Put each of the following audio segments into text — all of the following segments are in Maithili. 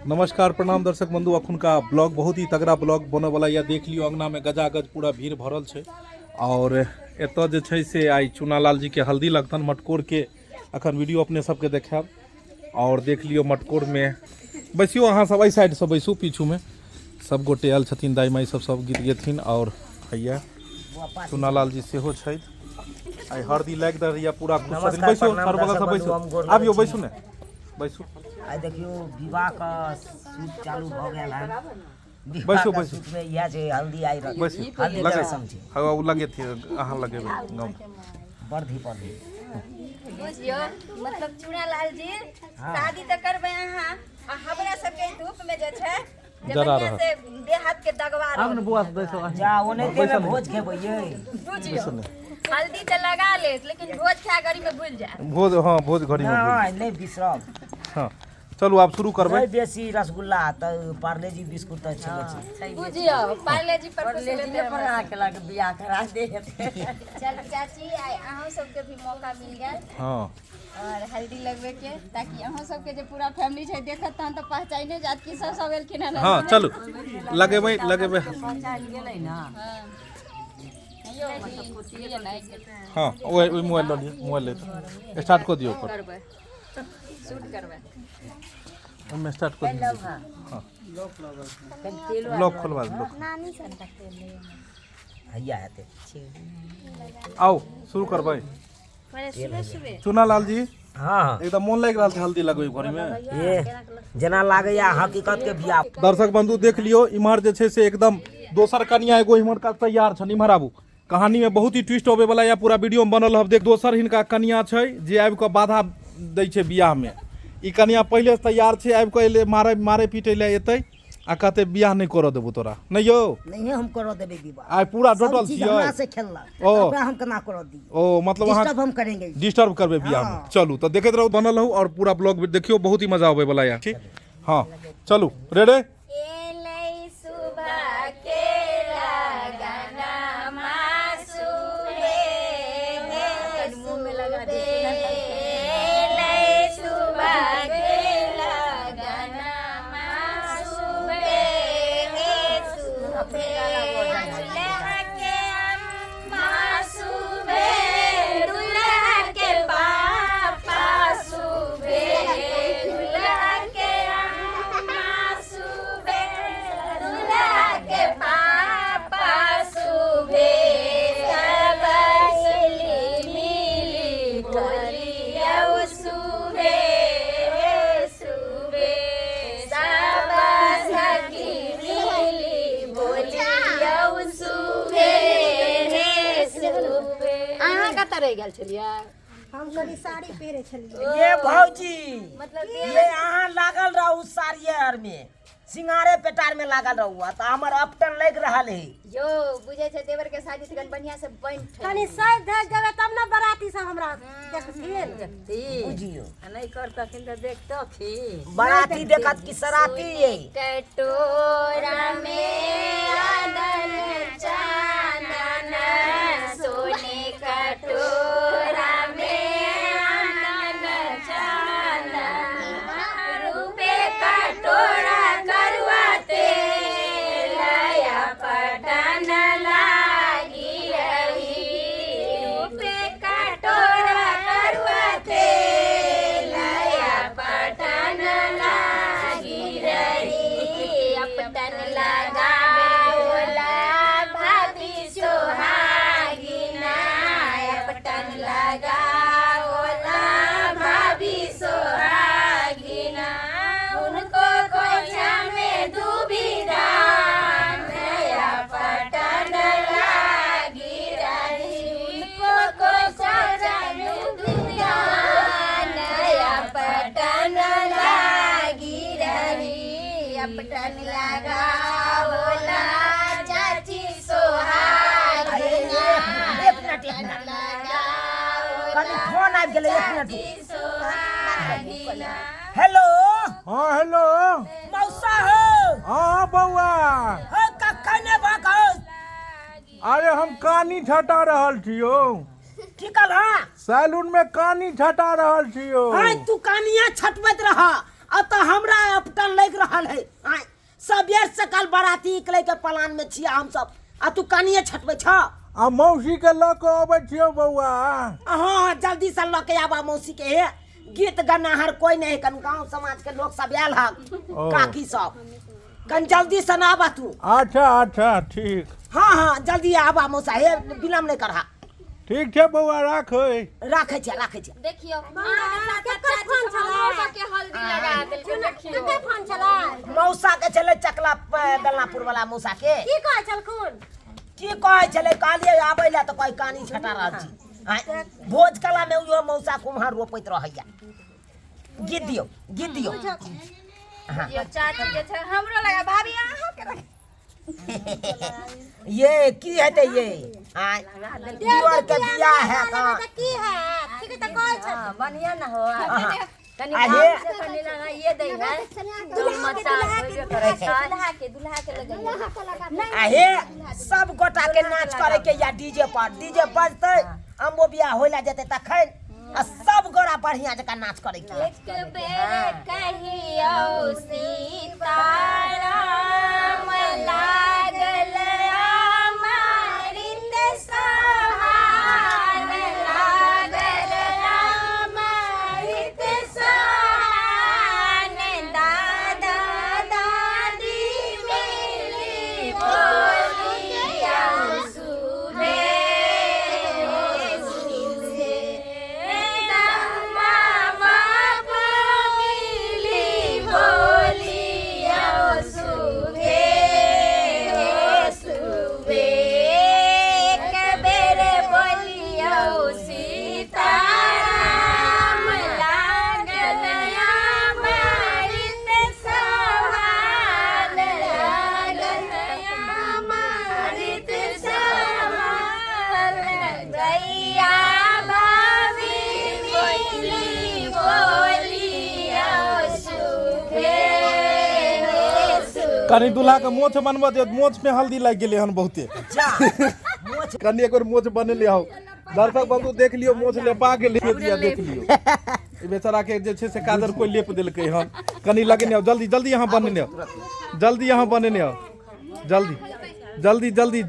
नमस्कार प्रणाम दर्शक बंधु। अखुनका ब्लॉग बहुत ही तगड़ा ब्लॉग बनऽ वाला यऽ। देख लियौ अंगना में गजागज पूरा भीड़ भरल छै और एतऽ जे छै से आइ चुनालाल जी के हल्दी लगतन मटकोर के अखन वीडियो अपने सबके देखायब। और देख लियौ मटकोर में बैसियो अहाँ सब एहि साइड से बैसू, पीछू में सब गोटे आयल छथिन, दाई माई सब सब गीत गेथिन। और हैया चुनालाल जी सेहो छथि। आइ हरदी लागि दे रहैया पूरा खुश छथिन। नमस्कार, बैसियो प्रणाम सर बगल से दर्शक बैसू, बंधु, हम गोर आबियो लगै छी। बैसू ने बैसू। आइ देखियौ विवाह के सूट चालू भऽ गेल हन। विवाह बैसू, के बैसू। सूट में इएह छै हल्दी आइ रख बैसू हल्दी के लगे रसम छै। हँ ओ लगेथिन, अहाँ लगेबै गाँव। बर्धी बर्धी बुझियो मतलब चूड़ालाल जी शादी तऽ करबै अहाँ आ हमरा सबके धूप में जे छै जे जरा बढ़िया रहत। से देह हाथ के दगवा रहल। बौआ से बैसो। जा ओनाहिते में भोज खेबै ये। बुझियो हल्दी तऽ लगा लेत लेकिन भोज खाय घड़ी में भूल जायत। भोज, हाँ भोज घड़ी में भूल। नहि नहि बिसरब। हाँ चलू आब शुरू करबै। नहि बेसी रसगुल्ला तऽ पार्ले जी बिस्कुट तऽ छेबे छै। बुझियो पार्ले जी पर खुश लेते पर अहाँके लग बियाह करा दे। चल चाची आइ अहूँ सबके भी मौका मिल गेल। हाँ और हल्दी लगवे के, ताकि अहूँ सबके जे पूरा फैमिली छै देखत तहन तऽ पहचाने जात कि सब सब एलखिन हन। हाँ चलू लगेबै लगेबै। पहचान गेलै ना। हाँ यो लिअ ने। हाँ ओहि ओहि मोबाइल लऽ लिअ, मोबाइल ले स्टार्ट कऽ दियौ ओकर। करबै शूट करबै ओहिमे स्टार्ट कऽ दियौ। हाँ लॉक खोलवा दियौ। हैया हेतै। आउ शुरू करबै। चुनालाल जी हाँ हाँ एकदम मोन लागि रहल छै हल्दी लगबै घड़ी में। ये जेना लागैया हकीकत के बियाह। दर्शक बंधु देख लियौ इम्हर जे छै से एकदम दोसर कनिया एगो इम्हरका तैयार छनि। इम्हर आबू, कहानी में बहुत ही ट्विस्ट होबे वाला या पूरा वीडियो में बनल हब। देख दोसर हिनका कनिया छै जे आबि कऽ बाधा दै छै बियाह में। ई कनिया पहिले से तैयार छै, आबि कऽ एलै मारे मारे पीटे लए एतै आ कहतै बियाह नहि करऽ देबो तोरा। नहि यौ नहीं हम करऽ देबै विवाह। आइ पूरा सब डटल चीज छियै। हमरा से खेललक ओ। ओकरा हम केना करऽ दी। ओ मतलब अहाँ डिस्टर्ब हम करेंगे, डिस्टर्ब करबै बियाह में। चलू तऽ देखैत रहू, बनल रहू और पूरा ब्लॉग देखियौ, बहुत ही मजा आबै वाला या। ठीक हाँ चलू रेडी। एलै सुबह के लगना मासूमे, मुँह में लगा दे। एलै सुबह के लगना मासूमे, सुबह दुल्हा के अम्मा सुबह, दुल्हा के पापा सुबह, दुल्हा के अम्मा सुबह, दुल्हा के पापा सुबह, सब सहेली मिली बोलियौ सुबह सुबह, सब सखी मिली बोलियौ सुबह सुबह। अहाँ कतऽ रहि गेल छलियै? हम कनि साड़ी पहिरे छलियै। ये भौजी मतलब ये अहाँ लागल रहू साड़िये आर में, सिंगारे पेटार में लागल रहू आ तऽ हमर अपटन लागि रहल है। यो बुझै छै देवर के शादी तखन बढ़िया से बनि ठनि। कनि साजि धजि जेबै तब ने बराती सब हमरा देखथिन। बुझियौ आ नहि करतखिन तऽ देखतखिन। बराती देखत कि सराती ये। कटोरा में आदन चानन, सोने कटोरा में आदन चानन, रूपे कटोरा करुआ तेल, या पटन लागी रही, रूपे कटोरा करुआ तेल, या पटन लागी रही, अपटन लगाओला भाभी सोहागिना, अपटन लगाओला भाभी सोहागिना, उनको खोइछा में डूबी दान, या पटन लागी रही, उनको खोइछा में डूबी दान, या पटन लागी रही, अपटन लगाओला चाची सोहागिना, एक मिनट एक मिनट कनि फोन आबि गेलै, एक मिनट। सोहागिना। हेलो। हाँ हेलो मौसा हो। हाँ बौआ। हो कखने भऽ अरे हम कानी छटा रहल छियौ। की कहला? सैलून में कानी छटा रहल छियौ। हाय तू कानिया छटबैत रह, अतऽ हमरा अपटन लागि रहल है। आय सबेर सकाल बराती निकलै के प्लान में छियै हम सब, आ तू कानिए छटबै छ। आ मौसी के लऽ कऽ अबै छियौ बौआ। हाँ, जल्दी से लऽ के आबा मौसी के। हे, गीत गनाहर कोई नहीं है, कन गांव समाज के लोग सब आयल हन, ओ। काकी सब। कन जल्दी से ना आबा तू। अच्छा अच्छा, ठीक। हाँ हाँ, जल्दी आबा मौसा, हे विलम्ब नहीं करहा। ठीक छै बौआ, राखै। राखै छियै, राखै छियै। देखियौ, अहाँके साथ केकर चाची फोन सब छलै? हमरो सबके हल्दी लगा देलकै। देखियौ, ककर फोन छलै? मौसा के छलै, चकला बेलनापुर वाला मौसा के। की कहै छलखुन? की कहै छलै, कहलियै आबै लए तऽ कहै कानी छटा रहल छी। आँय, भोज कला में उहो मौसा कुम्हर रोपैत रहैया। गीत दियौ, गीत दियौ। देखियौ चाची जे छै हमरो लगा, भाभी अहाँके लगा। ये की हेतै ये? आँय, दियर के बियाह है लेबै तऽ की है? ठीक तऽ कहै छथिन। हाँ, बढ़िया ना हो। हाँ। कनी आ भाव हे। से कनी लगाइए दै है तो मचा होबे करै छै। दुल्हा के, दुल्हा के लगैया। आ हे, सब गोटा के नाच करे के या डीजे पर। डीजे बजतै, अम्बो बियाह होय ला जेतै तखन, आ सब गोरा बढ़िया जकाँ नाच करे के। एक बेर कहियौ सीताराम, लागल अमृत समान, लागल अमृत समान, दादा दादी मिली बोलियौ सुभे सुभे, मामा मिली बोलियौ सुभे सुभे। एक बेर बोलियौ सीताराम, लागल अमृत समान, लागल अमृत समान, गैया भाभी मिली बोलियौ सुभे सुभे। कनि दूल्हा के मोछ बनबऽ दियौ, मोछ में हल्दी लागि गेलै हन बहुते। जा मोछ। कनि एक बेर मोछ बनेले हौ। दर्शक बंधु, देख लियौ, मोछ लेपा गेलै दिया। देख लियौ, ई बेचारा के जे छै से काजर कोइ लेप देलकै हन। कनि लगेने आउ, जल्दी जल्दी। अहाँ बनेने आउ जल्दी, अहाँ बनेने आउ जल्दी जल्दी जल्दी।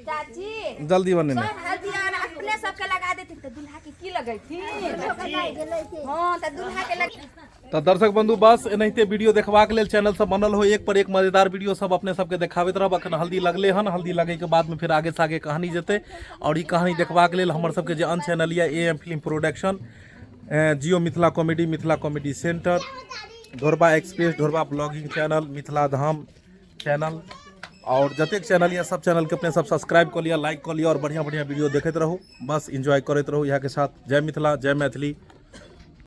चाची, जल्दी बनेने। सब हल्दी अगर अपने सबके लगा देथिन तऽ दुल्हा के की लगैथिन? हाँ, तऽ दुल्हा के लग। तऽ दर्शक बंधु, बस एनाहिते वीडियो देखबाक लेल चैनल सब बनल हो। एक पर एक मजेदार वीडियो सब अपने सबके देखाबैत रहब। अखन हल्दी लगले हन, हल्दी लगे के बाद में फिर आगे से आगे कहानी जेतै। और ई कहानी देखबाक लेल हमर सबके जे अन्य चैनल यऽ, A M film production, Jio Mithila comedy, Mithila comedy centre, Dhorba express, Dhorba blogging channel, Mithila Dham channel और जतेक चैनल यऽ, सब चैनल के अपने सब सब्सक्राइब कऽ लिअ, लाइक कऽ लिअ और बढ़िया बढ़िया वीडियो देखैत रहू। बस एंजॉय करैत रहू। इएह के साथ जय मिथिला, जय मैथिली।